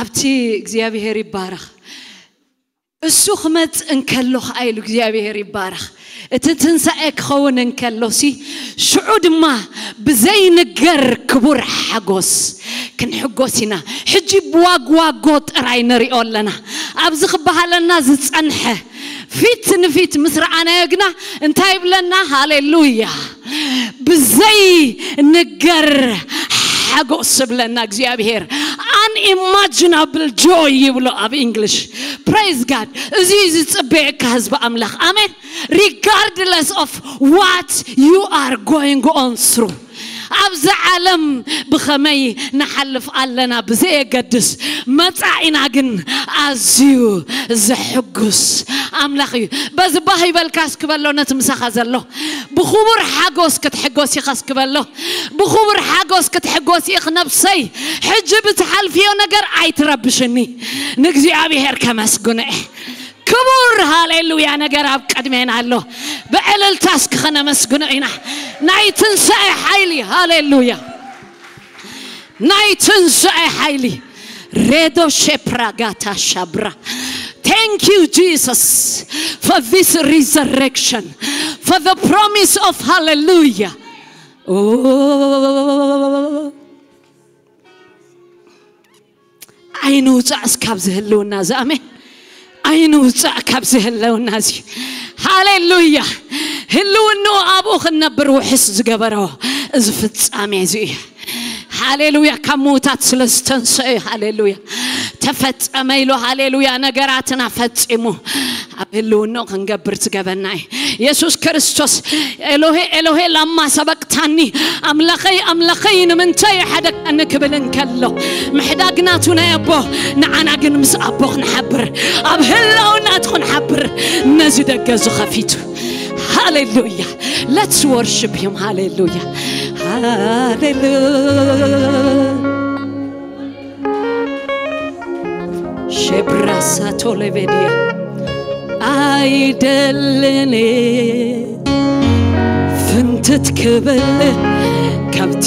ኣብቲ እግዚኣብሔር ይባረኽ። እሱ ክመጽእ እንከሎ ኸዓ ኢሉ እግዚኣብሔር ይባረኽ። እቲ ትንሳኤ ክኸውን እንከሎሲ ሽዑ ድማ ብዘይንገር ክቡር ሓጎስ ክንሕጎስ ኢና። ሕጂ ብዋግዋጎ ጥራይ ንሪኦ ኣለና። ኣብዚ ክበሃለና ዝጸንሐ ፊት ንፊት ምስ ረኣናዮ ግና እንታይ ይብለና? ሃሌሉያ! ብዘይ ንገር ሓጎስ ዝብለና እግዚኣብሔር። Unimaginable joy ይብሎ ኣብ እንግሊሽ። Praise God። እዚ እዩ ዝጽበየካ ህዝቢ ኣምላኽ። ኣሜን። Regardless of what you are going on through፣ ኣብዚ ዓለም ብኸመይ ንሓልፍ ኣለና ብዘየገድስ፣ መጻኢና ግን ኣዝዩ ዘሕጉስ ኣምላኽ እዩ። በዚ ባህ ይበልካ እስክበሎ ነቲ ምሳኻ ዘሎ ብኽቡር ሓጎስ ክትሕጎስ ኢኻ እስክበሎ። ብኽቡር ሓጎስ ክትሕጎስ ኢኽ ነብሰይ። ሕጂ ብትሓልፍዮ ነገር ኣይትረብሽኒ። ንእግዚኣብሔር ከመስግኖ እየ። ክቡር ሃሌሉያ ነገር ኣብ ቅድሜና ኣሎ። ብዕልልታ እስኪ ከነመስግኖ ኢና። ናይ ትንሳኤ ሓይሊ፣ ሃሌሉያ፣ ናይ ትንሳኤ ሓይሊ። ሬዶ ሼፕራጋታ ሻብራ። Thank you, Jesus, for this resurrection, for the promise of hallelujah. Oh. ኣይንውፃእ እስካብ ዝህልውና እዚ። ኣሜን። ኣይንውፃእ ካብ ዝህልውና እዚ። ሃሌሉያ። ህልውንኡ ኣብኡ ክንነብር ውሕስ ዝገበሮ እዚ ፍጻሜ እዚ እዩ። ሃሌሉያ። ካብ ምውታት ስለ ዝተንሰኡ እዩ። ሃሌሉያ። ተፈጸመ ኢሉ፣ ሃሌሉያ፣ ነገራትና ፈጺሙ ኣብ ህልውንኡ ክንገብር ዝገበና እዩ። የሱስ ክርስቶስ ኤሎሄ ኤሎሄ ላማ ሰበቅታኒ፣ ኣምላኸይ ኣምላኸይ ንምንታይ ሓደግካኒ ክብል እንከሎ፣ ምሕዳግ ናቱ ናይ ኣቦ፣ ንዓና ግን ምስ ኣቦ ክንሓብር፣ ኣብ ህላውና እቲ ክንሓብር ነዚ ደገ እዚ ኸፊቱ። ሃሌሉያ። Let's worship him. ሃሌሉያ። ሃሌሉያ። ሸብራሳቶ ለቤድያ ኣይደልን ፍንትት ክብል ካብቲ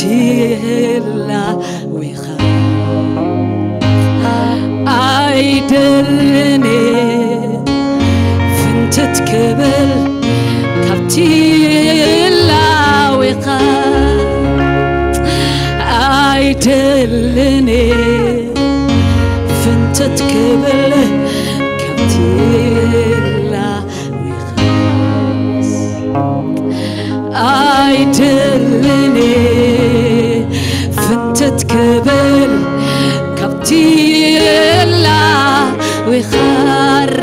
ህላዊኻ። ኣይደልን ፍንትት ክብል ካብቲ ህላዊኻ። ኣይደልን ፍንትት ክብል ካብቲ ህላዊኻስ። ኣይደልን ፍንትት ክብል ካብቲ ህላዊኻ።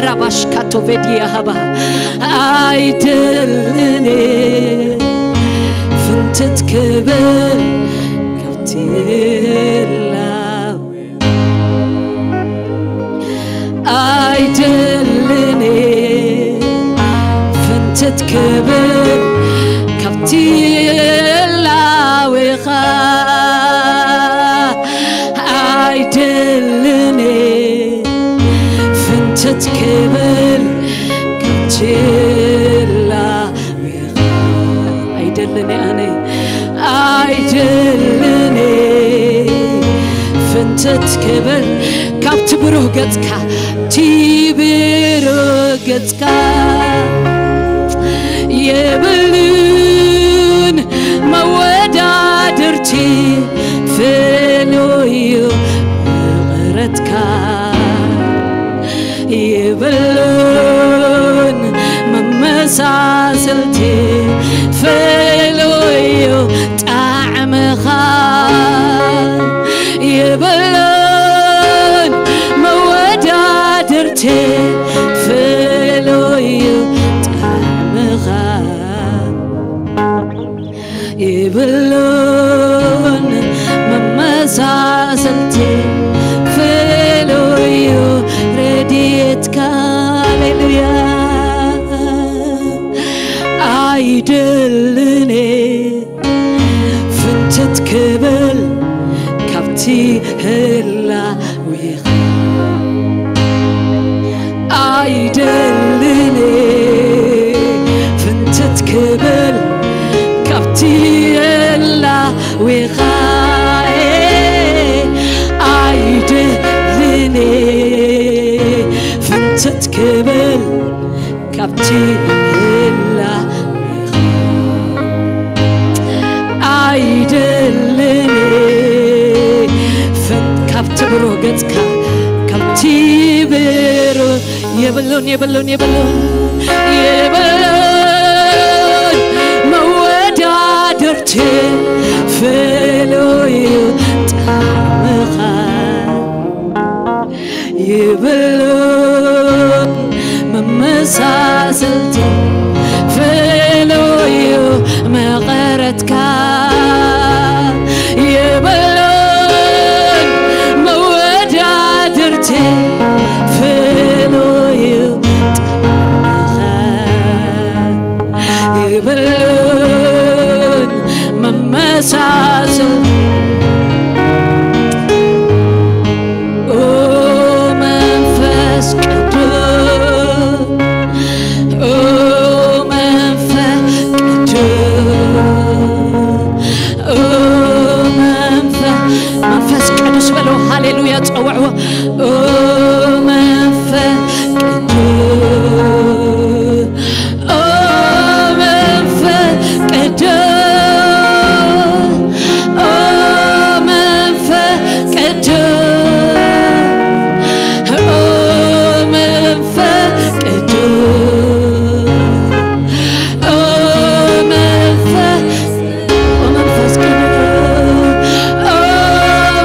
ራባሽካቶ ቬድያ ሃባ። ኣይደልን ፍንትት ክብል ካብቲ ህላዊ። ኣይደልን ፍንትት ክብል ካብቲ ህላዊኻ። ኣይደልን ፍንትት ክብል ካብቲ ህላዊኻ። ኣይደልን ኣነ ኣይደልን ፍንትት ክብል ካብቲ ብሩህ ገጽካ፣ እቲ ብሩህ ገጽካ የብሉን መወዳድርቲ፣ ፍሉይ እዩ ምሕረትካ። የብሉን መመሳሰልቲ፣ ፍሉይ እዩ ጣዕምኻ። የብሉን መወዳድርቲ፣ ፍሉይ እዩ ጣዕምኻ። የብሉን መመሳሰልቲ፣ ፍሉይ እዩ ረድኤትካ። ሃሌሉያ። ኣይደልን ፍንትት ክብል ካብቲ ህላዊኻ። ኣይደልን ፍንትት ክብል ካብቲ ህላዊኻ። ኣይደ ትትክብል ካብቲ ህላዌኻ ኣይደልን ፍን ካብቲ ብሩህ ገጽካ ካብቲ ብሩህ የብሉን የብሉን የብሉን የብሉን መወዳድርቲ ፍሉይ ጣዕምኻ የብሉን መመሳሰልቲ ፍሉይ እዩ መቐረትካ የብሉን መወዳድርቲ ፍሉይ እዩ ጣዕምኻ የብሉን መመሳሰል ኦ መንፈስ ቅዱስ ኦ መንፈስ ቅዱስ ኦ መንፈስ መንፈስ ቅዱስ በለው ሃሌሉያ ጸውዕዎ ኦ መንፈስ ቅዱስ ኦ መንፈስ ቅዱስ ኦ መንፈስ ቅዱስ ኦ መንፈስ ቅዱስ ኦ መንፈስ ኦ መንፈስ ቅዱስ ኦ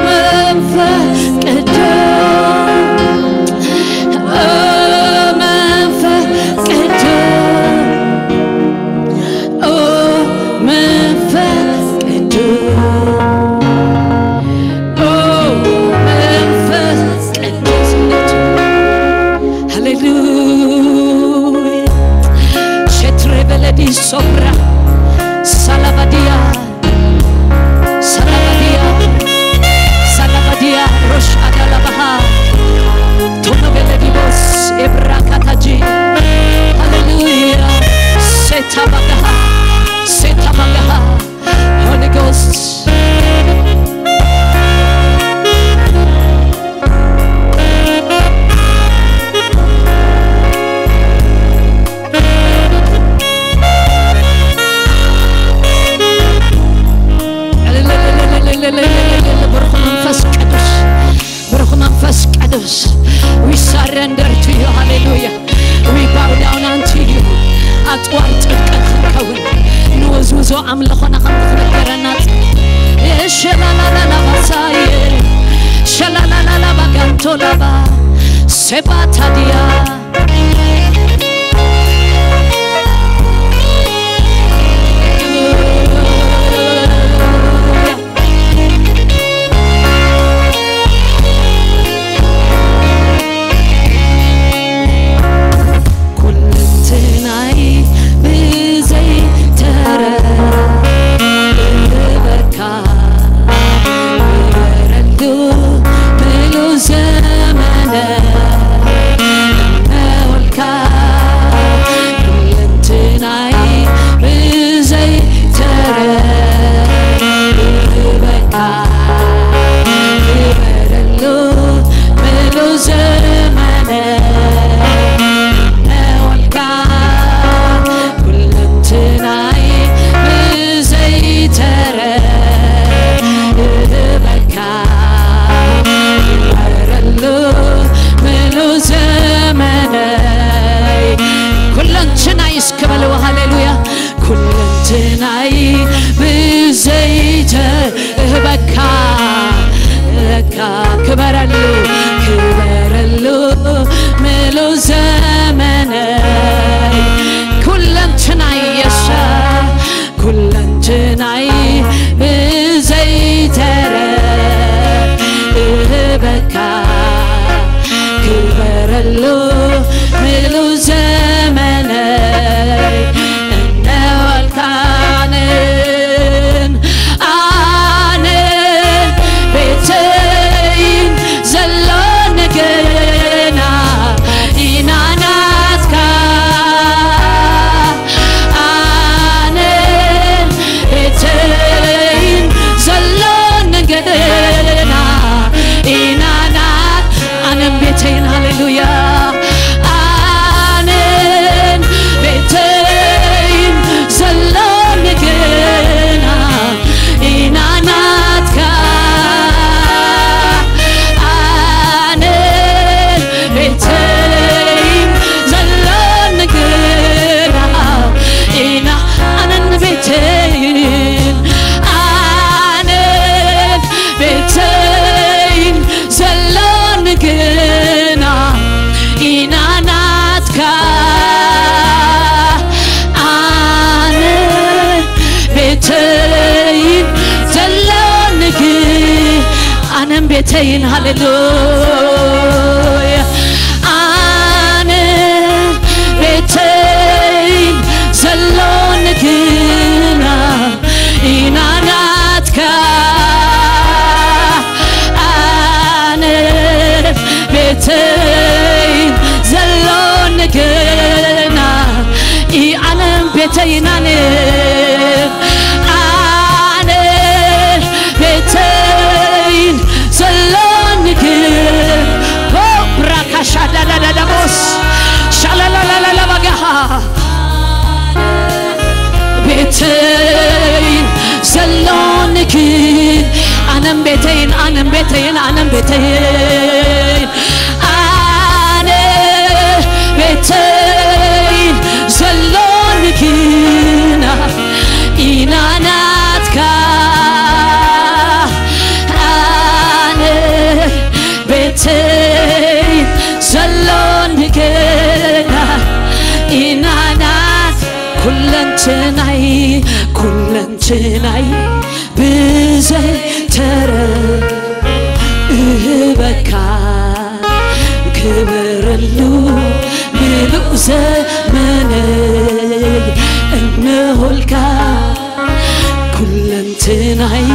መንፈስ ቅዱስ ኦ መንፈስ ቅዱስ ኦ መንፈስ ቅዱስ ኦ መንፈስ ቅዱስ ሃሌሉያ ሸትሬ በለዲ ሶብራ ሳላባዲያ ሳላባዲያ ሳላባዲያ ሮሽ አዳላባሃ ቶኖ በለዲቦስ ኤብራካታጂ ሃሌሉያ ሴታባጋሃ ሴታባጋሃ Holy Ghost ብሩኽ መንፈስ ቅዱስ ብሩኽ መንፈስ ቅዱስ we surrender to you ሃሌሉያ we bow down unto you ኣጽዋር ጽድቅን ክንከውን ንወዝውዞ ኣምልኾና ከም ክትነገረና ሸላላላላባሳየ ሸላላላላባጋንቶላባ ሴባታዲያ ኩልንትናይ ብዘይ ተረበካ በረሉ ምሉ ዘመነ እነወልካ ኩልንትናይ ብዘይ ተረበካ በረሉ ምሉ ዘመነ እነወልካ ኩልንትናይ ብዘይተረበካ ይበረሉ ምሉ ዘመነይ ኩለንትናይ እስኪ በልዎ ሃሌሉያ ኩለንትናይ ብዘይተ እህበካ እህበካ ክበረሉ ክበረሉ ምሉ ዘመነይ ኩለንትናይ የሻ ኩለንትናይ ብዘይተረ እህበካ ክበረሉ ምሉ ዘመነይ እነወልካንን ኣነ ቤተይን ዘሎ ነገና ኢናናትካ ኣነ ቤተይን ዘሎ ነገና ኢናና ኣነን ቤተይን ሃሌሉያ ሃሌሉያ። ኣነ ቤተይን ዘሎኒ ግና ኢና ናትካ። ኣነ ቤተይን ዘሎኒ ግና ኢ-፣ ኣነን ቤተይን ኣነ፣ ኣነ ቤተይን ዘሎኒ ግን፣ ሆ ብራካሻ ዳዳዳዳቦስ ሻላላላላላ ባጋሃ ቤተይን ዘሎኒ ግን፣ ኣነን ቤተይን፣ ኣነን ቤተይን፣ ኣነን ቤተይን፣ ኣነ ቤተይን ዘሎኒ ግና ኢና ናትካ። ኣነ ቤተይን ዘሎኒ ግና ኢና ናት-፣ ኩለንትናይ፣ ኩለንትናይ ብዘይ ተረ እህበካ። ክበረሉ ምሉእ ዘመነይ እነሆልካ። ኩለንትናይ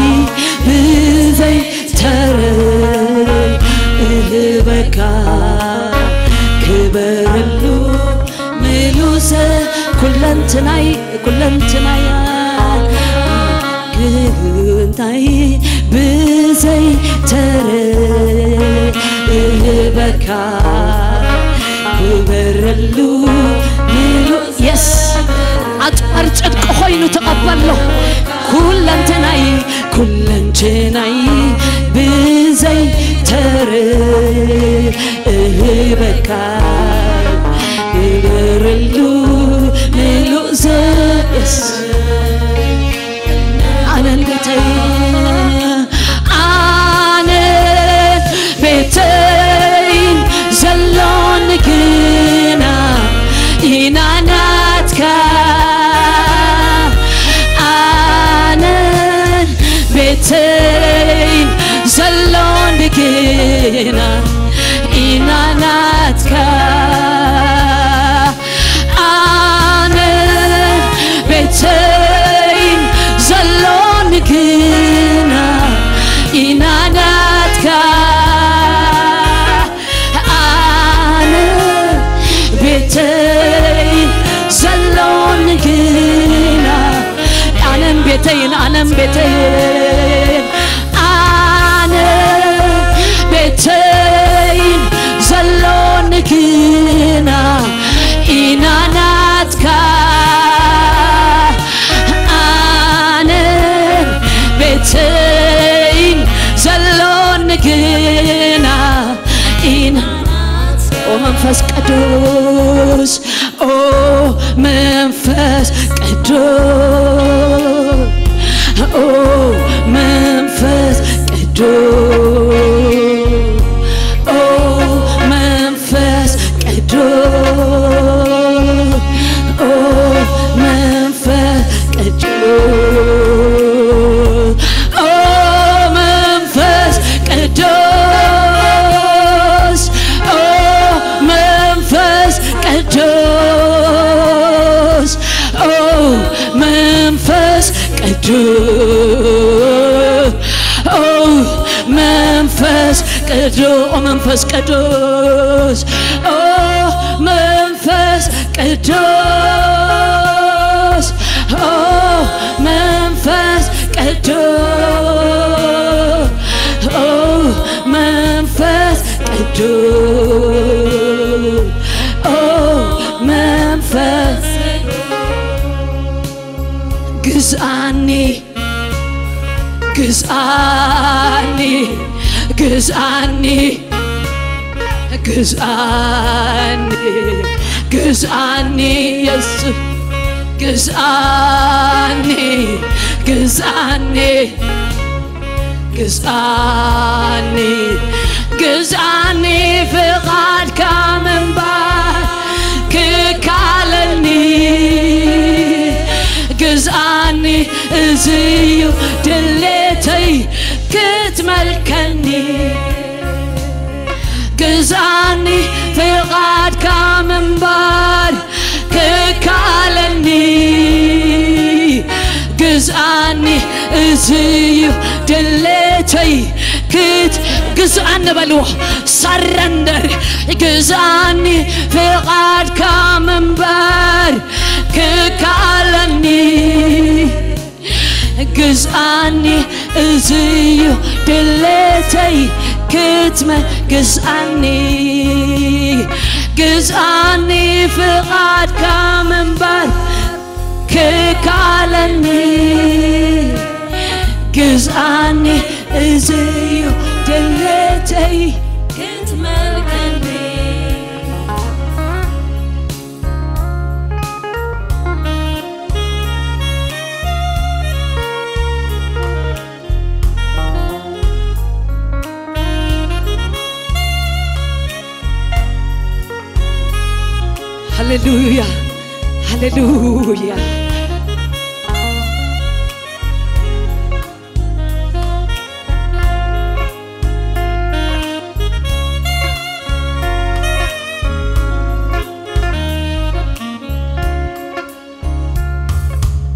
ብዘይ ተረ እህበካ። ክበረሉ ምሉእ ዘ-፣ ኩለንትናይ፣ ኩለንትናይ ግንታይ ብዘይ ተረ እህበካ። ክበረሉ ምሉእ የስ ኣጽዋር ጽድቂ ኮይኑ ተቐበሎ። ኩለንትናይ፣ ኩለንትናይ ብዘይ ተረ እህበካ። ክበረሉ ምሉእ ዘ-፣ የስ ኣነን ቤተይ፣ ኣነን ቤተይን ዘሎኒ ግና ኢና ናትካ። ኣነን ቤተይን ዘሎኒ ግና ኢና ናትካ። ኣነ ቤተይን ዘሎኒ ግና ኢና ናትካ። ኣነ ቤተይን ዘሎኒ ግና፣ ኣነን ቤተይን፣ ኣነን ቤተይን፣ ኣነ ቤተይን ዘሎኒ ግና ኢና ናትካ። ኣነ ቤተይን ዘሎኒ ግና ኢና። ኦ መንፈስ ቅዱስ፣ ኦ መንፈስ ቅዱስ፣ ኦ መንፈስ ቅዱስ፣ ኦ መንፈስ ቅዱስ፣ ኦ መንፈስ ቅዱስ፣ ኦ መንፈስ ቅዱስ፣ ኦ መንፈስ ቅዱስ፣ ኦ መንፈስ ቅዱስ፣ ኦ መንፈስ ቅዱስ፣ ኦ መንፈስ ቅዱስ፣ ኦ መንፈስ ቅዱስ፣ ኦ መንፈስ ቅዱስ፣ ኦ መንፈስ ቅዱስ፣ ኦ መንፈስ ግዝኣኒ፣ ግዝኣኒ፣ ግዝኣኒ፣ ግዝኣኒ፣ ግዝኣኒ፣ የሱስ፣ ግዝኣኒ፣ ግዝኣኒ፣ ግዝኣኒ፣ ግዝኣኒ፣ ፍቓድካ ምንባር ክካለኒ፣ ግዝኣኒ፣ እዚ እዩ ድሌተይ ክትመልከኒ። ግዝኣኒ ፍቓድካ ምንባር ክካለኒ፣ ግዝኣኒ እዚ እዩ ድሌተይ። ክት ግዝኣኒ በልዎ፣ ሰረንደር። ግዝኣኒ ፍቓድካ ምንባር ክካለኒ፣ ግዝኣኒ እዚ እዩ ድሌተይ። ክትመ ግዝኣኒ፣ ግዝኣኒ ፍቓድካ ምንባር ክካለኒ፣ ግዝኣኒ እዚ እዩ ድሌተይ። ክትመልከኒ ሃሌሉያ፣ ሃሌሉያ።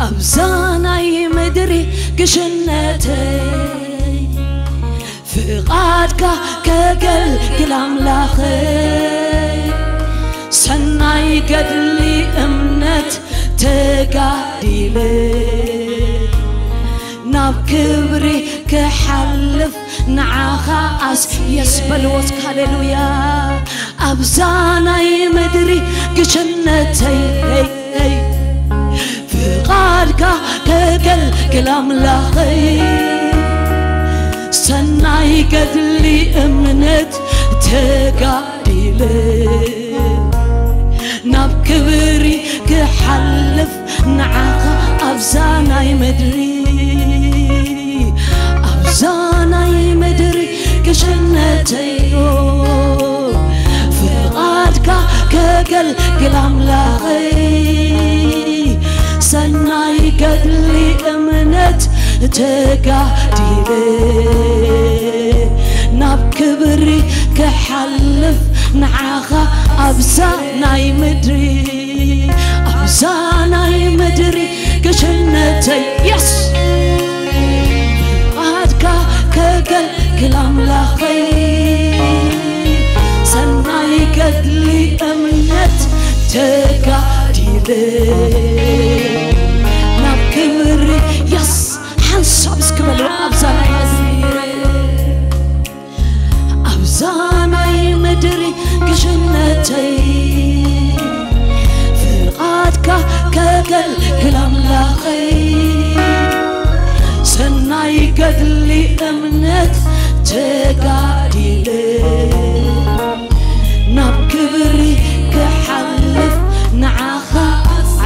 ኣብዛ ናይ ምድሪ ግሽነተይ ፍቓድካ ከገልግል ኣምላኸይ፣ ሰናይ ገድሊ እምነት ተጋዲለ፣ ናብ ክብሪ ክሓልፍ ንዓኻ ኣስ-፣ የስ በልዎ እስኪ ሃሌሉያ። ኣብዛ ናይ ምድሪ ግሽነተይ ፍቓድካ ከገልግል ኣምላኸይ፣ ሰናይ ገድሊ እምነት ተጋዲለ፣ ናብ ክብሪ ክሓልፍ ንዓኻ ኣብዛ ናይ ምድሪ፣ ኣብዛ ናይ ምድሪ ግሽነተዮ ፍቓድካ ከገልግል ኣምላኸይ፣ ሰናይ ገድሊ እምነት ተጋዲለ፣ ናብ ክብሪ ክሓልፍ ንዓኻ ኣብዛ ናይ ምድሪ፣ ኣብዛ ናይ ምድሪ ግሽነተይ የስ ፍቓድካ ከገልግል ኣምላኸይ፣ ሰናይ ገድሊ እምነት ተጋዲለ፣ ናብ ክብሪ የስ ሓንሳብ እስኪ በሉ ኣብዛ ናይ ምድሪ፣ ኣብዛ ናይ ምድሪ ግሽነተይ ፍቓድካ ከገልግል ኣምላኸይ፣ ሰናይ ገድሊ እምነት ተጋዲለ፣ ናብ ክብሪ ክሓልፍ ንዓኻ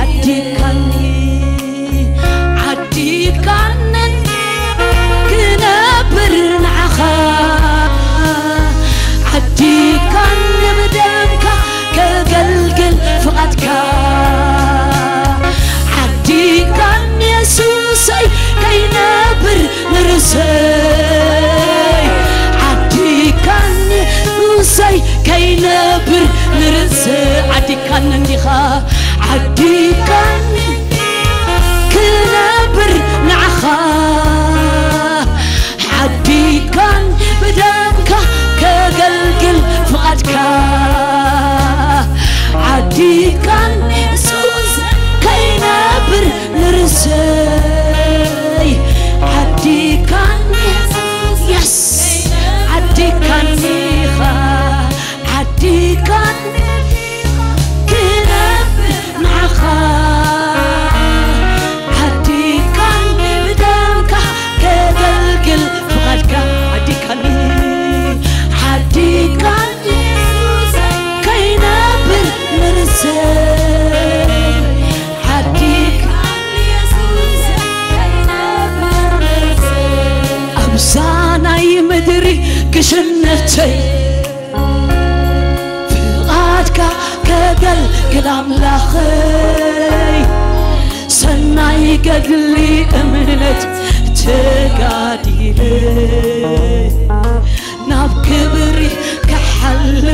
ዓዲካኒ፣ ዓዲካኒ ክነብር ንዓኻ፣ ዓዲካኒ ብደምካ ከገልግል ፍቓድካ፣ ዓዲካኒ የሱሰይ ከይነብር ንርእሰይ፣ ዓዲካኒ ንርእሰይ ከይነብር ንርእሰይ፣ ዓዲካኒ እንዲኻ፣ ዓዲካኒ ክነብር ንዓኻ፣ ዓዲካኒ ብደምካ ከገልግል ፍቓድካ፣ ዓዲካኒ የሱስ ከይነብር ንርእሰይ፣ ዓዲካኒ የስ ዓዲካኒ ኢኻ፣ ዓዲካኒ ክነብር ንዓኻ፣ ዓዲካኒ ብደምካ ከገልግል ፍቓድካ፣ ዓዲካኒ፣ ዓዲካኒ ከይነብር ንርእሰይ፣ ዓዲካኒ ኣብዛ ናይ ምድሪ ግሽነተይ ፍቓድካ ከገልግል ኣምላኸይ፣ ሰናይ ገድሊ እምነት ተጋዲለ፣ ናብ ክብሪ ክሓልፍ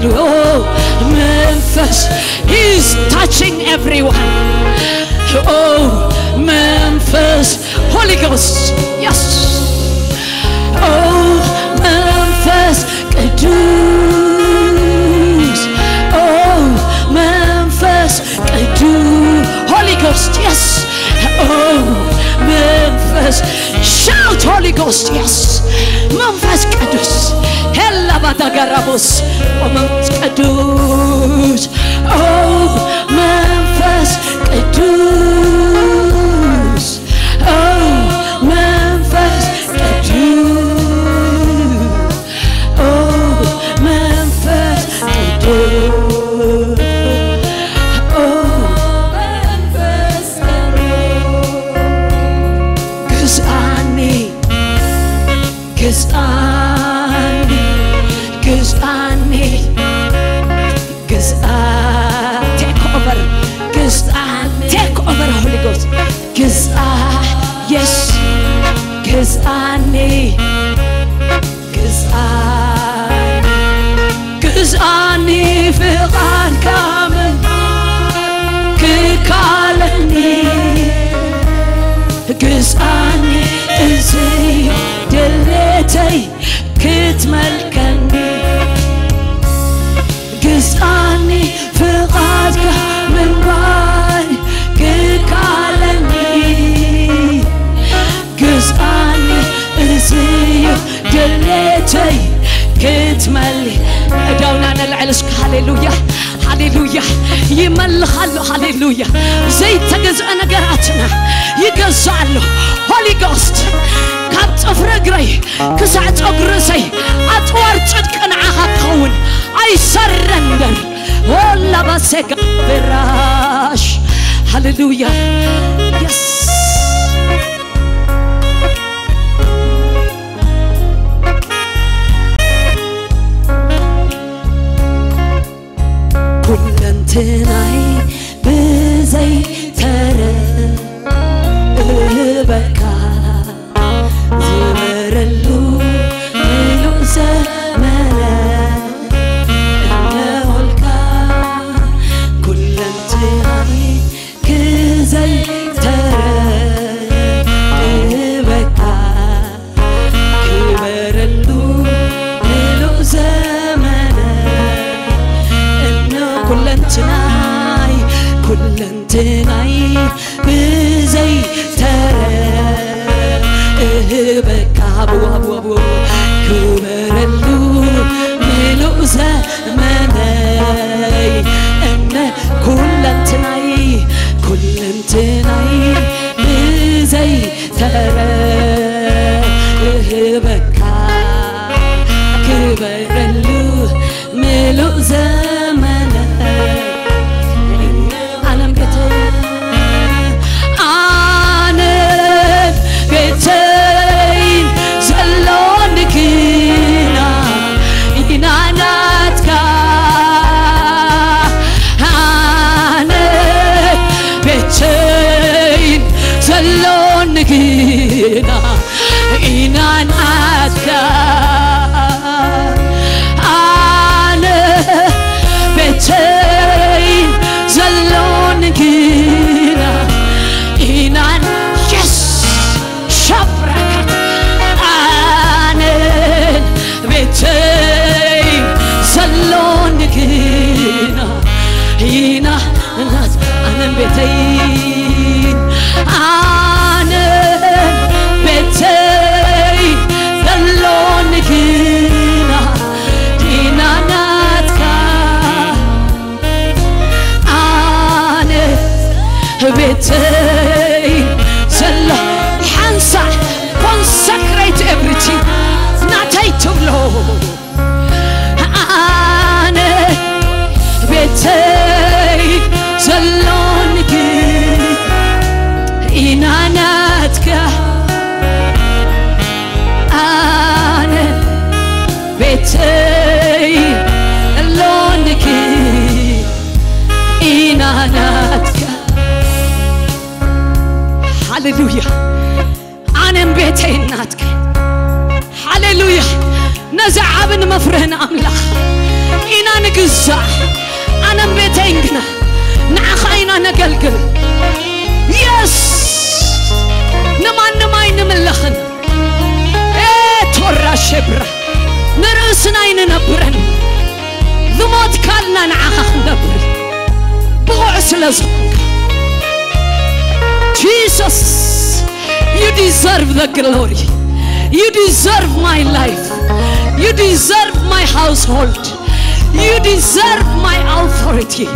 Oh, መንፈስ is touching everyone. Oh, መንፈስ Holy Ghost. Yes. Oh, መንፈስ ቅዱስ. Oh, መንፈስ ቅዱስ Holy Ghost. Yes. Oh, መንፈስ Shout Holy Ghost. Yes. መንፈስ ቅዱስ ሄላ ባታጋራቦስ መንፈስ ቅዱስ Oh, መንፈስ ቅዱስ Oh, መንፈስ ቅዱስ Oh, መንፈስ ቅዱስ Oh, መንፈስ ቅዱስ ግዛኒ ግዛኒ ግዛኒ ግዛ take over ግዛኒ take over Holy Ghost ግዛ Yes ግዛኒ ግዛኒ ግዛኒ ፍቓድካ ምንባር ክካለኒ ግዛኒ እዚ ድሌተይ ክትመልከኒ ግዛኒ ፍቓድካ ምንባር ክካለኒ ግዛኒ እዝዩ ድሌተይ ክትመሊ እዳውና ነልዕል እስከ ሃሌሉያ ሃሌሉያ ይመልኽ ኣሎ ሃሌሉያ ዘይተገዝአ ነገራትና ይገዛ ኣሎ Holy Ghost ካብ ፅፍሪ እግረይ ክሳዕ ፀጉሪ ርእሰይ ኣፅዋር ፅድቂ ንዓኻ ክኸውን I surrender ሆላ ባሴጋ ብራሽ ሃሌሉያ Yes ኩለንትናይ ብዘይ ተረ እህበካ ዝበረሉ ምሉእ ዘመነ እነሆልካ ኩለንትናይ ክዘይተረድበካ ክበረሉ ምሉእ ዘመነ እነ ኩለንትናይ ኩለንትናይ ብዘይተረ እህበካ ብዋብዋብ ክበረሉ ምሉእ ዘመነይ እነ ኩለንትናይ ኩለንትናይ ብዘይተረ እህበካ ክበረሉ ምሉእ ዘመነ ኣለም ቤተይ ኣነ ቤተይ ዘሎኒ ግና ኢና ናትካ ኣነ ቤተይ ዘሎኒ ግና ኢና ናትካ ኣነ ቤተይ ዘሎኒ ግና ኢና Yes ሸብራካ ኣነ ቤተይ ዘሎኒ ግና ኢና ናት ኣነን ቤተይ ኣነ ቤተይ ዘሎኒ ግና ኢና ናትካ ኣነ ቤተይ ዘሎ ሓንሳእ consecrate everything ናተይ ትብሎ ኣነ ቤተይ ዘሎኒ ኢና ናትካ ኣነ ቤተይ ዘሎኒ ኢና ናትካ ሃሌሉያ ኣነን ቤተይ ናትካ ሃሌሉያ ነዚ ዓብን መፍርህን ኣምላኽ ኢና ንግዛእ፣ ኣነን ቤተይን ግና ንዓኻ ኢና ነገልግል። የስ፣ ንማንም ኣይንምለኽን። ኤ ቶራ ሸብራ፣ ንርእስና ኣይንነብረን። ዝሞትካልና ንዓኻ ክንነብር ብቑዕ ስለ ዝኾንካ። Jesus, you deserve the glory. You deserve my life. You deserve my household. You deserve my authority.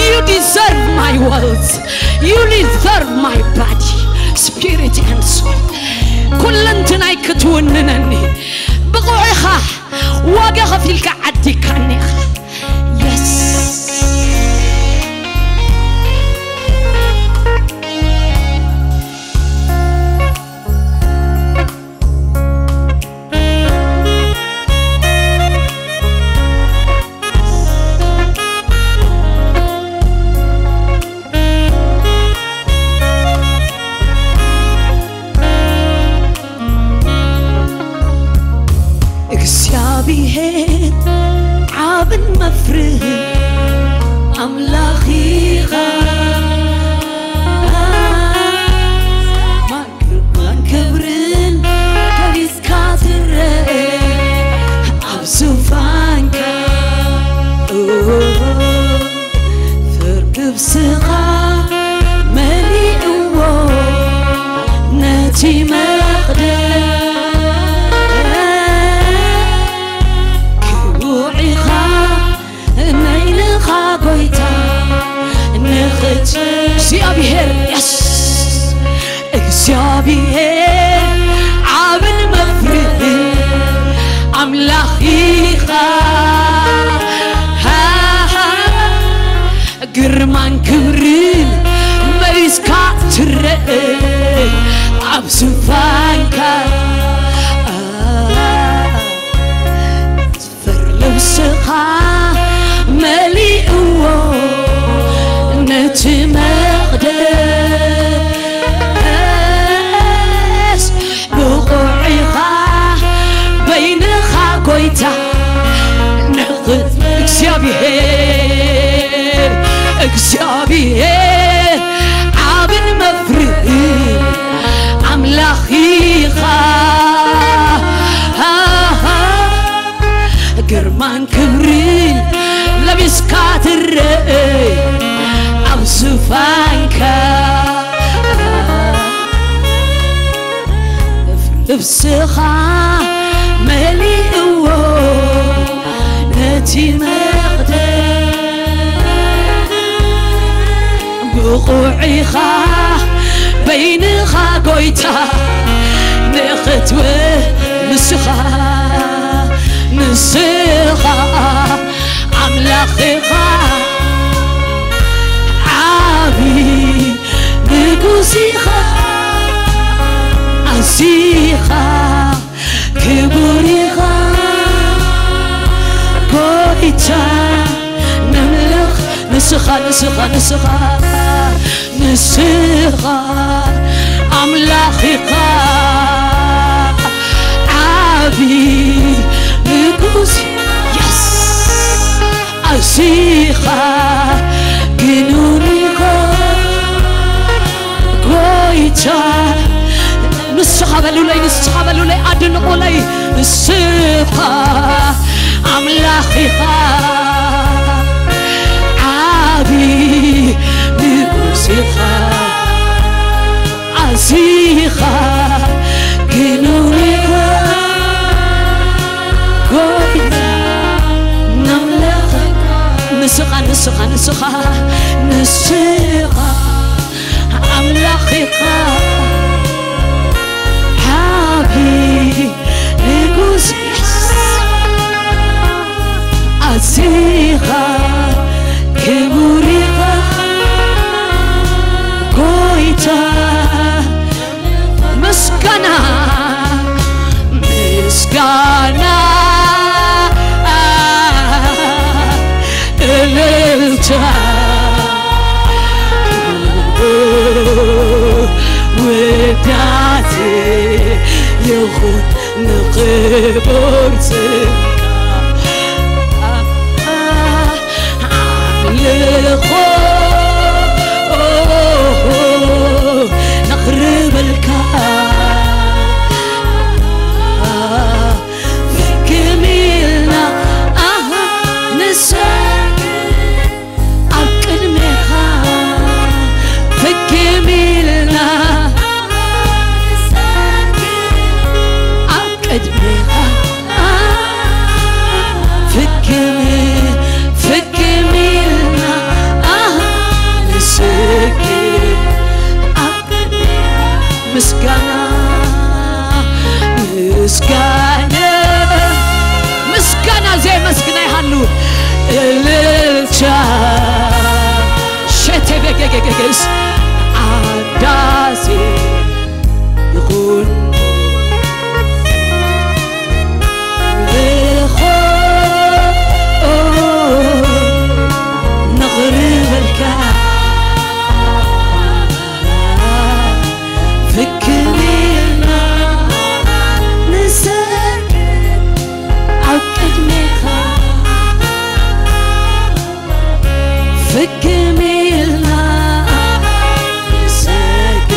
You deserve my wealth. You deserve my body, spirit and soul. ኩለንትናይ ክትውንነኒ ብቑዕ ኢኻ። ዋጋ ከፊልካ ዓዲካኒ ኢኻ። የስ። እግዚኣብሔር ዓብን መፍርህ ኣምላኽ ኢኻ። ግርማን ክብርን ገሊጽካ ትረአ ኣብ ዙፋንካ። ፍርዲ ነብስኻ መሊእዎ ነቲ መቕደስ። ክቡዕ ኢኻ ነይንኻ ጎይታ ንኽት እግዚኣብሔር የስ እግዚኣብሔር ዓብን መፍርህን ኣምላኽ ኢኻ። ግርማን ክብርን መሊስካ ትረአ ኣብ ዙፋንካ። ፍር ልብስኻ መሊእዎ ነቲ መቕደስ። ብቑዕ ኢኻ በይንኻ ጎይታ ንኽ- እግዚኣብሔር እግዚኣብሔር ዓብን መፍርህን ኣምላኽ ኢኻ። ግርማን ክብርን ለቢስካ ትረአ ኣብ ዙፋንካ። ልብስኻ መሊእዎ ነቲ መቕደስ። ብቑዕ ኢኻ በይንኻ ጎይታ ንኽትወ ንስኻ ንስኻ ኣምላኽ ኢኻ ዓቢ ንጉስ ኢኻ ኣዚኻ ክቡር ኢኻ ጎይታ ነምልኽ ንስኻ ንስኻ ንስኻ ንስኻ ኣምላኽ ኢኻ ዓቢ ንጉስ የስ ኣዚኻ ግኑን ኢኻ ጎይታ ንስኻ በሉለይ ንስኻ በሉለይ ኣድንቑለይ ንስኻ ኣምላኽ ኢኻ ዓቢ ንጉስ ኢኻ ኣዚኻ ግኑን ኢኻ ጎይታ ነምለኸካ ንስኻ ንስኻ ንስኻ ንስኻ ኣምላኽ ኢኻ ዓቢ ንጉስ ኣዚኻ ክቡር ኢኻ ጎይታ ምስጋና ምስጋና እልልታ ውዳሴ ይኹን ንኽቡር ስምካ እልልታ ሸቴቤጌጌጌጌስ ኣዳሲ ይኹን ልኾ ነቕርበልካ ፍክር ኢልና ንሰግድ ኣብ ቅድሜኻ ፍክር ኢልና ንሰግድ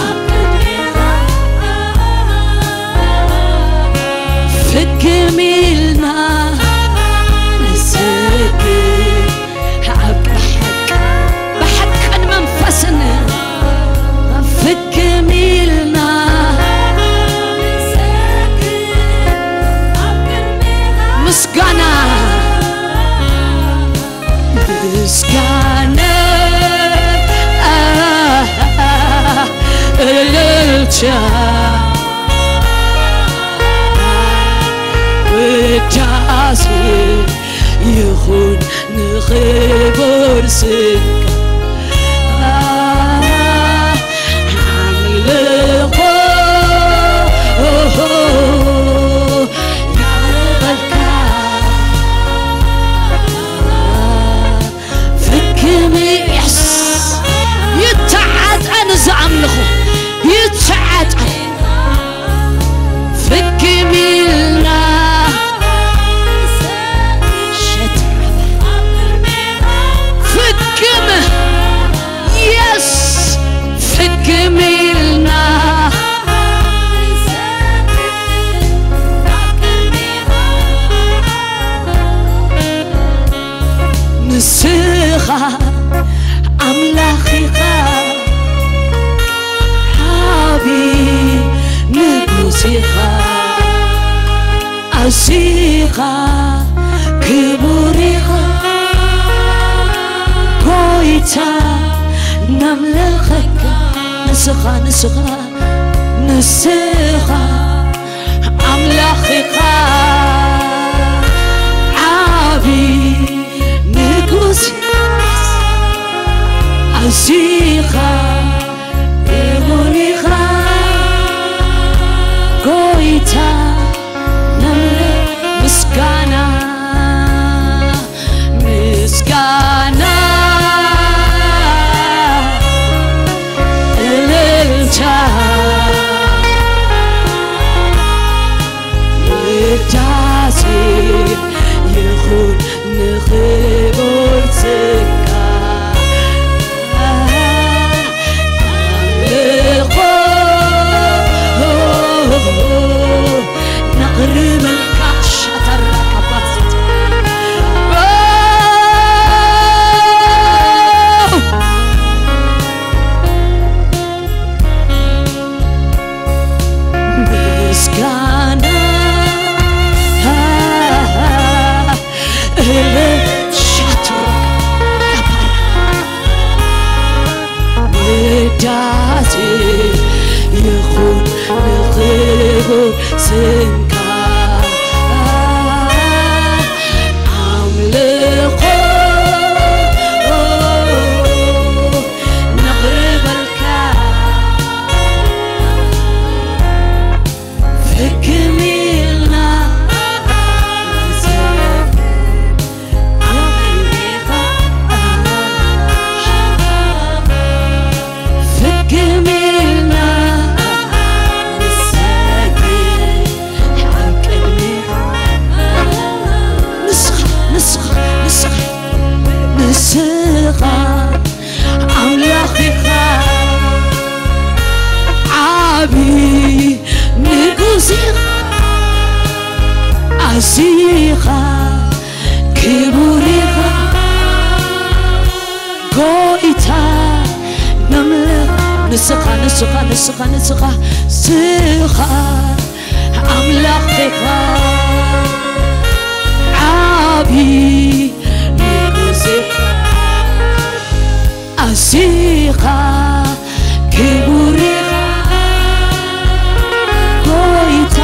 ኣብ ቅድሜኻ ፍክር ኢልና ንሰግድ ኣብ ብሓቅ ብሓቅን መንፈስን ፍክም ኢልና ምስጋና ምስጋና እልልታ ውዳሴ ይኹን ንኽቡር ስምካ ኣምልኾ ይቕረበልካ። ፍክም ኢየሱስ ይተዓጠን፣ እዚ ኣምልኾ ይተዓጠን። ፍክም ኢልና ሸት ፍክም የስ ፍክም ኢልና ንስኻ ኣምላኽ ኢኻ ዓቢ ንጉስ ኢኻ ኣዚኻ ክቡር ኢኻ ጎይታ ነምልኸካ ንስኻ ንስኻ ንስኻ ኣምላኽ ኢኻ ዓቢ ንጉስ ኣዚኻ ክቡር ኢኻ ጎይታ ነምልኽ ምስጋና ምስጋና እልልታ ውዳሴ ይኹን ንኽቡር ስምካ ኣምልኾ ነቕርበልካ ሻተራ ካባስት ምስጋና እልል ሻትሮ ውዳሴ ይኹን ንኽቡር ስምካ ኣምልኾ ነቕርበልካ ፍክም ኢልና ፍክም ኢልና ንስኻ ንስኻ ንስኻ ንስኻ ንስኻ ኣምላኽ ኢኻ ዓቢ ንጉስ ኢኻ ኣዚኻ ክቡር ኢኻ ጎይታ ነምልኽ ንስኻ ንስኻ ንስኻ ንስኻ ስኻ ኣምላኽ ኢኻ ዓቢ ንጉስ ኢኻ ኣዚኻ ክቡር ኢኻ ጎይታ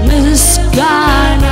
ምስጋና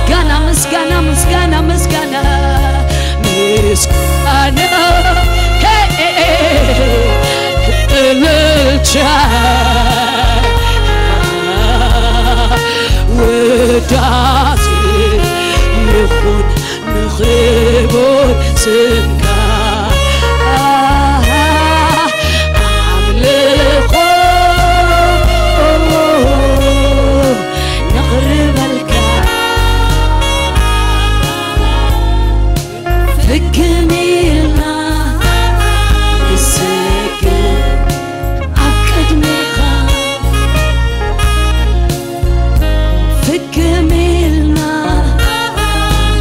ምስጋና ምስጋና ምስጋና ምስጋና ምስጋና እልልታ ውዳሴ ይኹን ንኽቡር ስምካ ኣምልኾ ነቕርበልካ ፍግም ኢልና ንሰግድ ኣብ ቅድሜኻ ፍግም ኢልና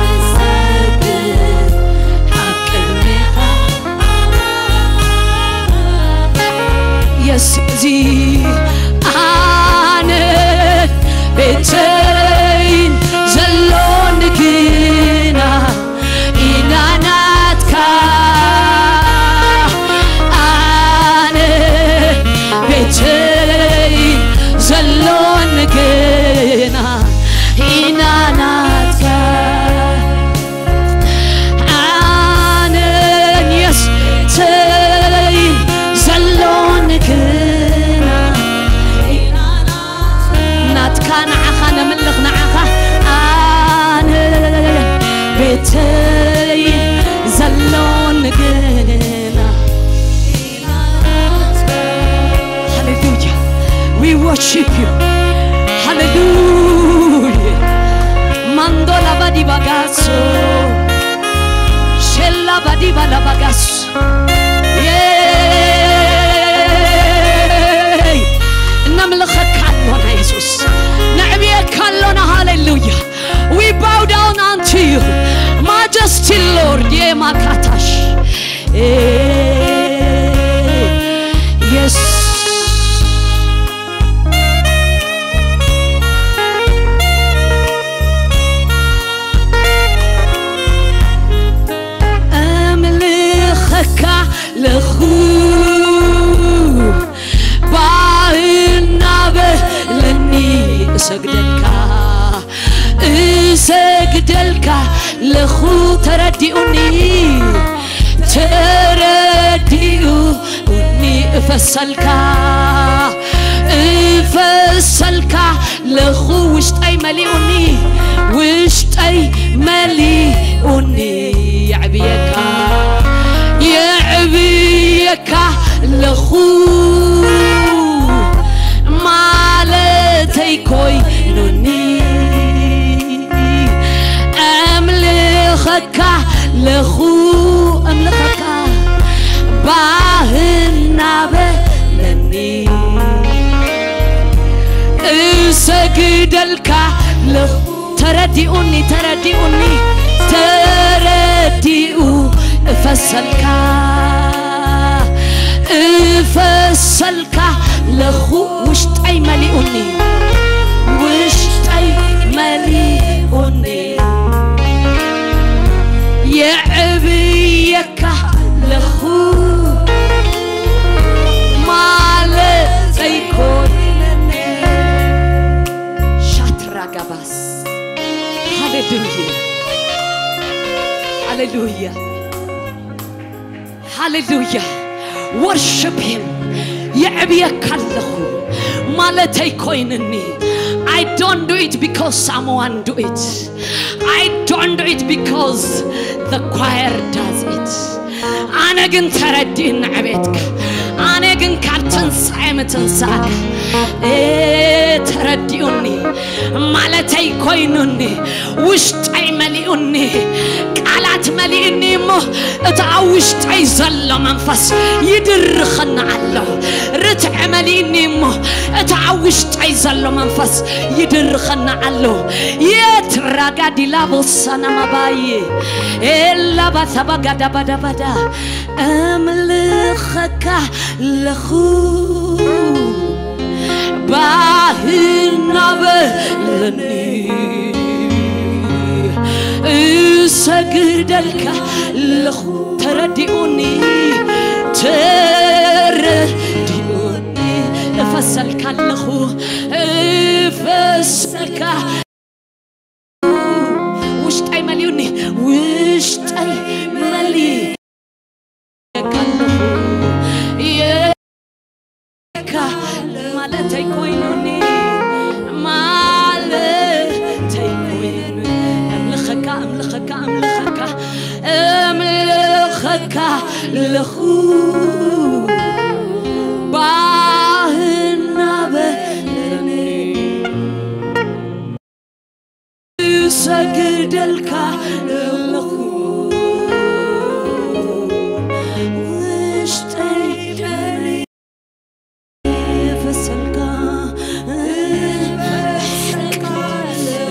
ንሰግድ ኣብ ቅድሜኻ የስ እዚ ኣነ ቤተይን ዘሎን ግና ኢና ናትካ ኣነ ቤተይን ዘሎን ግና ኢና ናትካ ኣነን የስተይ ዘሎን ግና ናትካ ንዓኻ ነምልኽ ንዓኻ ኣነ ቤተይ ዘሎን ግና ሃሌሉያ we worship you ሃሌሉያ ማንዶላ ባዲ ባጋሶ ሼላ ባዲ ባላ ባጋስ ነምልኸካ ኣሎና የሱስ ነዕብየካ ኣሎና ሃሌሉያ we bow down unto you majesty lord የማካታሽ የሱስ እምልኸካ ለኹ ባእናበለኒ እሰግደልካ እሰግደልካ ለኹ ተረዲኡኒ ተረዲኡኒ እፈሰልካ እፈሰልካ ለኹ ውሽጠይ መሊኡኒ ውሽጠይ መሊኡኒ የዕብየካ የዕብየካ ለኹ ማለተይ ኮይኑኒ እምልኸካ ለኹ እምልኸካ ባህናበለኒ እሰግደልካ ለኹ ተረዲኡኒ ተረዲኡኒ ተረዲኡ እፈሰልካ እፈሰልካ ለኹ ውሽጠይ መሊኡኒ ውሽጠይ መሊኡኒ የዕብየካ ለኹ ማለተይ ኮይኑኒ ሻትራጋባስ ሃሌሉያ ሃሌሉያ ሃሌሉያ worship him የዕብየካ ኣለኹ ማለተይ ኮይንኒ I don't do it because someone do it I don't do it because the choir does it ኣነ ግን ተረዲእኒ ዕቤትካ ኣነ ግን ካብ ትንሳኤ ምትንሳእካ ተረዲኡኒ ማለተይ ኮይኑኒ ውሽጠይ መሊኡኒ ቃላት መሊኡኒ እሞ እቲ ኣብ ውሽጠይ ዘሎ መንፈስ ይድርኸኒ ኣሎ ርትዕ መሊኡኒ እሞ እቲ ኣብ ውሽጠይ ዘሎ መንፈስ ይድርኸኒ ኣሎ የት ራጋዲላ ቦሳና ማባይ ኤላባሳባጋዳባዳባዳ እምልኸካ ለኹ ባህልና በለኒ እሰግደልካ ለኹ ተረዲኡኒ ተረዲኡኒ እፈሰልካ ኣለኹ እፈሰልካ መሊእካ ኣለኹ። የካ ማለተይ ኮይኑኒ፣ ማለተይ ኮይኑ። እምልኸካ፣ እምልኸካ፣ እምልኸካ፣ እምልኸካ ኣለኹ። ባህና በለኒ። እሰግደልካ ኣለኹ። ውሽጠይ ደሪፈሰልካ።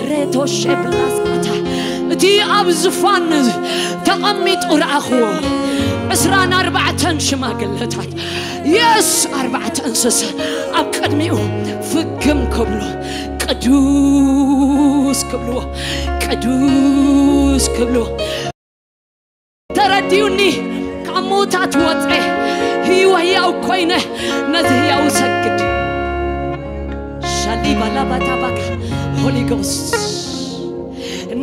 ሬቶሼ ብላስታ። እቲ ኣብ ዝፋን ተቐሚጡ ረኣኽዎ። ዕስራን ኣርባዕተን ሽማግለታት የስ ኣርባዕተ እንስሳ ኣብ ቅድሚኡ ፍግም ክብሉ፣ ቅዱስ ክብልዎ፣ ቅዱስ ክብልዎ። ተረዲኡኒ። ካብ ምዉታት ወፀ፣ ህይወ ህያው ኮይነ ነዚ ህያው ሰግድ። ሻሊባ ላባታ ባካ ሆሊ ጎስት።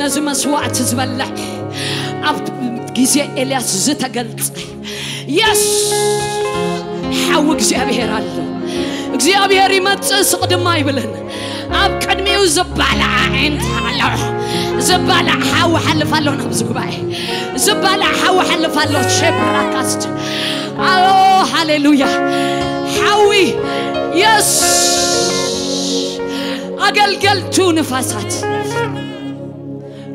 ነዚ መስዋዕቲ ዝበልዕ ኣብ ግዜ ኤልያስ ዝተገልጸ የስ ሓዊ እግዚኣብሔር ኣሎ። እግዚኣብሔር ይመጽእ ስቕ ድማ ኣይብልን። ኣብ ቅድሚኡ ዝባላዕ ኣዒንቲ ኣሎ። ዝባላዕ ሓዊ ሓልፍ ኣሎ ናብዚ ጉባኤ። ዝባላዕ ሓዊ ሓልፍ ኣሎ። ሸብራካስት ኣሎ ሃሌሉያ። ሓዊ የስ ኣገልገልቱ ንፋሳት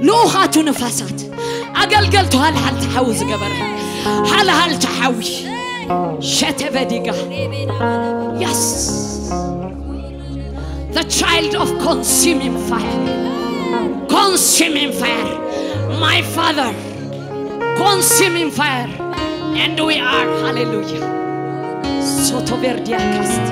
ልኡኻቱ ንፋሳት ኣገልገልቱ ሃልሃልቲ ሓዊ ዝገበረ ሃልሃልቲ ሓዊ ሸተበዲጋ yes the child of consuming fire consuming fire my father consuming fire and we are hallelujah sotoverdia cast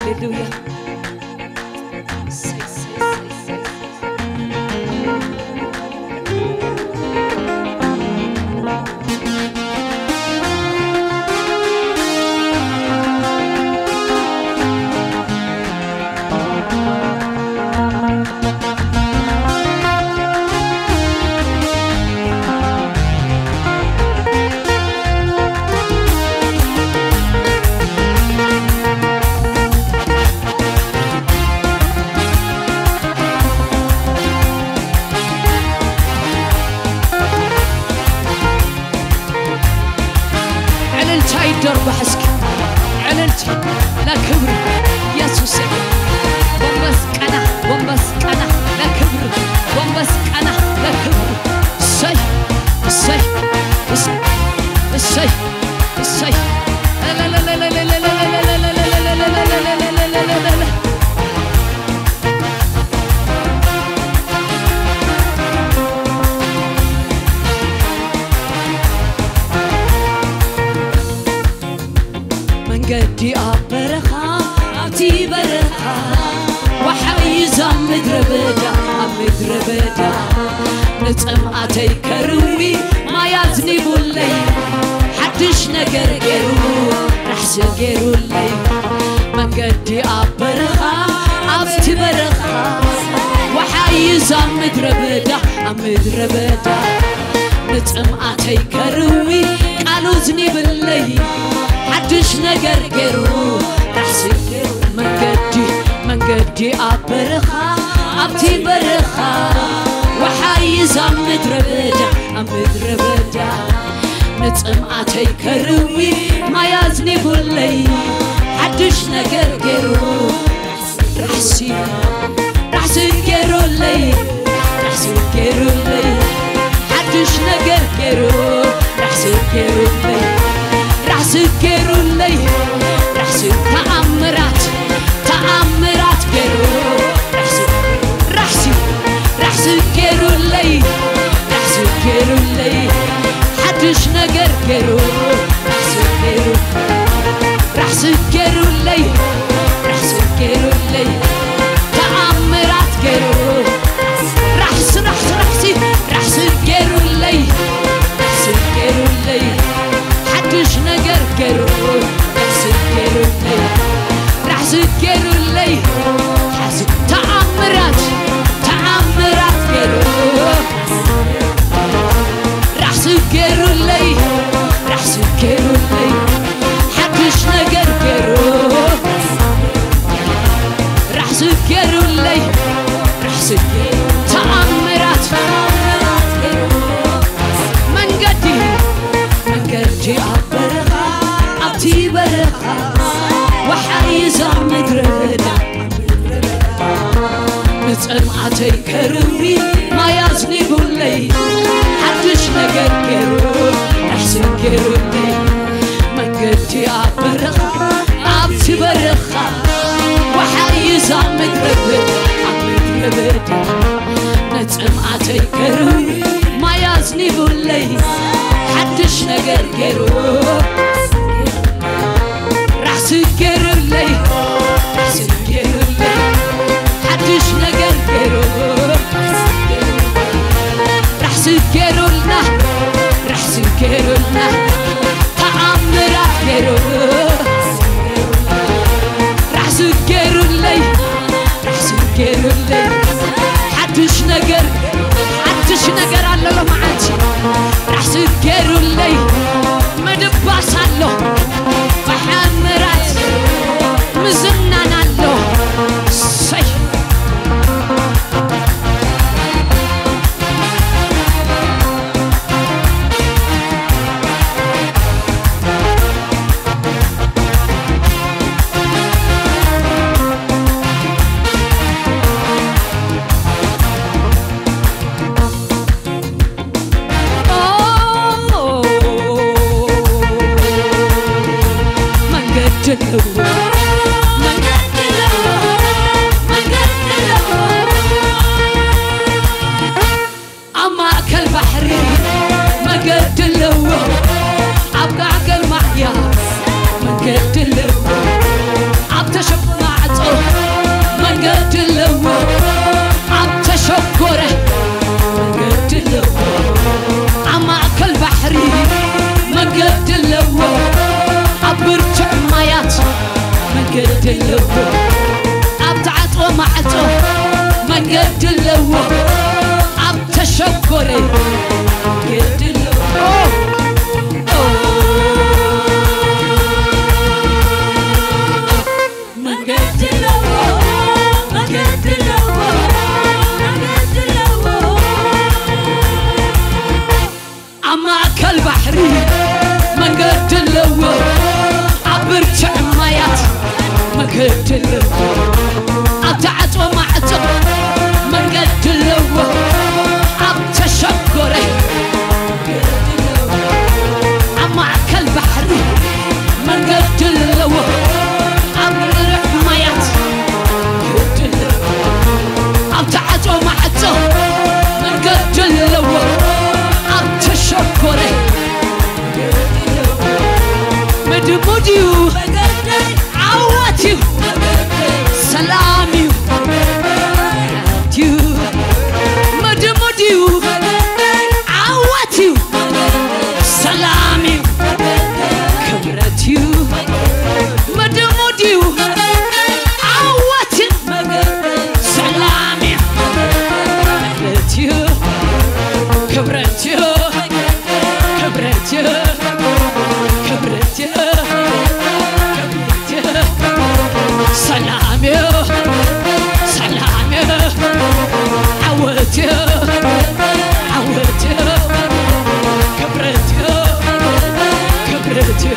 ሃሌሉያ። ዕልልታ ይደርባሕ እስኪ። ዕልልታ ለክብር ኢየሱስ። ጎንበስ ቀና፣ ጎንበስ ቀና ለክብር፣ ጎንበስ ቀና ለክብር። እሰይ፣ እሰይ፣ እሰይ፣ እሰይ፣ እሰይ። መንገዲ ኣብ በረኻ፣ ኣብቲ በረኻ፣ ወሓይዝ ኣብ ምድረ በዳ፣ ኣብ ምድረ በዳ፣ ንጽምኣተይ ከርዊ ማይ ኣዝኒቡለይ፣ ሓድሽ ነገር ገይሩ ራሕሲ ገይሩለይ። መንገዲ ኣብ በረኻ፣ ኣብቲ በረኻ፣ ወሓይዝ ኣብ ምድረ በዳ፣ ኣብ ምድረ በዳ፣ ንጽምኣተይ ከርዊ ቃሉ ኣዝኒብለይ፣ ሓድሽ ነገር ገይሩ ራሕሲ መንገዲ፣ መንገዲ ኣብ በረኻ፣ ኣብቲ በረኻ፣ ወሓይዝ ኣብ ምድረ በዳ፣ ኣብ ምድረ በዳ፣ ንጽምኣተይ ከርዊ ማይ ኣዝኒቡለይ፣ ሓድሽ ነገር ገይሩ ራሕሲ፣ ራሕሲ ገይሩለይ፣ ራሕሲ ገይሩለይ፣ ሓድሽ ነገር ገይሩ ራሕሲ ገይሩለይ፣ ራሕሲ ገይሩለይ፣ ራሕሲ ተኣምራት፣ ተኣምራት ገይሩ ራሕሲ፣ ራሕሲ፣ ራሕሲ ገይሩለይ፣ ራሕሲ ገይሩለይ፣ ሓድሽ ነገር ገይሩ ራሕሲ ገይሩ፣ ራሕሲ ገይሩለይ፣ ራሕሲ ገይሩለይ፣ ተኣምራት ገይሩ፣ ራሕሲ፣ ራሕሲ፣ ራሕሲ፣ ራሕሲ ገይሩለይ፣ ራሕሲ ገይሩለይ፣ ሓድሽ ነገር ገይሩ፣ ራሕሲ ገይሩለይ፣ ራሕሲ ገይሩለይ፣ ራሕሲ ተኣምራት፣ ተኣምራት ገይሩ፣ ራሕሲ ገይሩለይ፣ ራሕሲ ገይሩለይ፣ ሓድሽ ነገር ገይሩ፣ ራሕሲ ገይሩለይ፣ ራሕሲ ተኣምራት፣ መንገዲ፣ መንገዲ ኣብ በረኻ፣ ኣብቲ በረኻ፣ ወሓይዝ ኣብ ምድረ በዳ፣ ንጽምኣተይ ከርዊ ማይ ኣዝኒቡለይ፣ ሓድሽ ነገር ገይሩ ራሕሲ ገይሩለይ፣ መንገዲ ኣብ በረኻ፣ ኣብቲ በረኻ፣ ወሓይዝ ኣብ ምድረ በዳ፣ ኣብ ምድረ በዳ፣ ንጽምኣተይ ከርዊ ማይ ኣዝኒቡለይ፣ ሓድሽ ነገር ገይሩ ራሕሲ ገይሩለይ፣ ራሕሲ ገይሩለይ፣ ሓድሽ ነገር ገይሩ፣ ራሕሲ ገይሩልና፣ ራሕሲ ገይሩልና፣ ተኣምራት ገይሩ፣ ራሕሲ ገይሩለይ፣ ራሕሲ ገይሩለይ፣ ሓድሽ ነገር፣ ሓድሽ ነገር ኣሎ ሎማዓንቲ፣ ራሕሲ ገይሩለይ፣ ምድባስ ኣሎ፣ ብሓምራት ምዝናን ኣሎ። ሰይ መንገዲ ኣለዎ፣ መንገዲ ኣለዎ፣ መንገዲ ኣለዎ። ኣብ ማእከል ባሕሪ መንገዲ ኣለዎ፣ ኣብ ጋዕገል ማዕያ መንገዲ ኣለዎ፣ ኣብ ተሸማዕ ኣለዎ ኣብ ተዓጽወ ማዕጾ መንገዲ ኣለዎ ኣብ ተሸጎረ መንገዲ ኣለዎ መንገዲ ኣለዎ መንገዲ ኣለዎ መንገዲ ኣለዎ ኣብ ማእከል ባሕሪ መንገዲ ኣለዎ ኣብ ብርትዕ ማያት መንገዲ ኣለዎ ኣብ ተዓጽወ ማዕጾ መንገዲ ኣለዎ ኣብ ተሸጎረ ኣብ ማእከል ባሕሪ መንገዲ ኣለዎ ኣብ ብርትዕ ማያት መንገዲ ኣለዎ ኣብ ተዓጽወ ማዕጾ መንገዲ ኣለዎ ኣብ ተሸጎረ ምድሙድ እዩ ዓወት እዩ ሰላም እዩ እዩ ምድሙድ እዩ ዓወት እዩ ሰላም እዩ ክብረት እዩ ምድሙድ እዩ ዓወት እዩ ሰላም እዩ ክብረት እዩ ክብረት እዩ ክብረት እዩ ክብረት እዩ ክብረት እዩ ሰላም እዩ ሰላም እዩ ዓወት እዩ ዓወት እዩ ክብረት እዩ ክብረት እዩ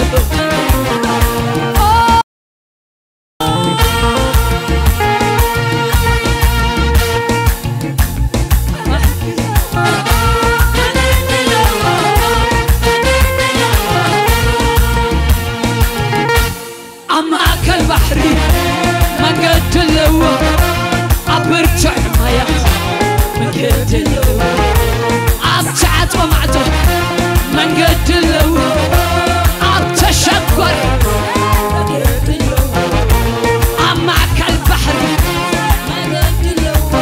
ኣብ ማእከል ባሕሪ መንገዲ ኣለዎ ኣብ ብርቱዕ ማያት መንገዲ ኣለዎ ኣብ ተዓጽወ ማዕጾ መንገዲ ኣለዎ ኣብ ተሸጎረ መንገዲ ኣለዎ ኣብ ማእከል ባሕሪ መንገዲ ኣለዎ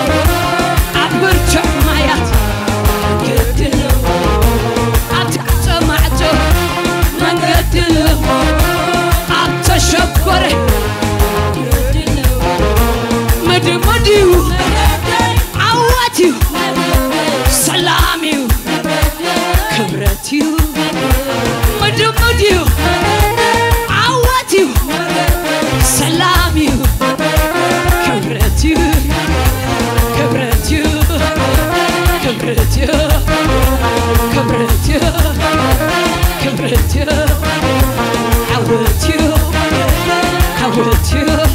ኣብ ብርቱዕ ማያት መንገዲ ኣለዎ ኣብ ተዓጽወ ማዕጾ መንገዲ ኣለዎ ኣብ ተሸጎረ ምድሙድ እዩ ዓወት እዩ ሰላም እዩ ክብረት እዩ ምድሙድ እዩ ዓወት እዩ ሰላም እዩ ክብረት እዩ ክብረት እዩ ክብረት እዩ ክብረት እዩ ክብረት እዩ ዓወት እዩ ዓወት እዩ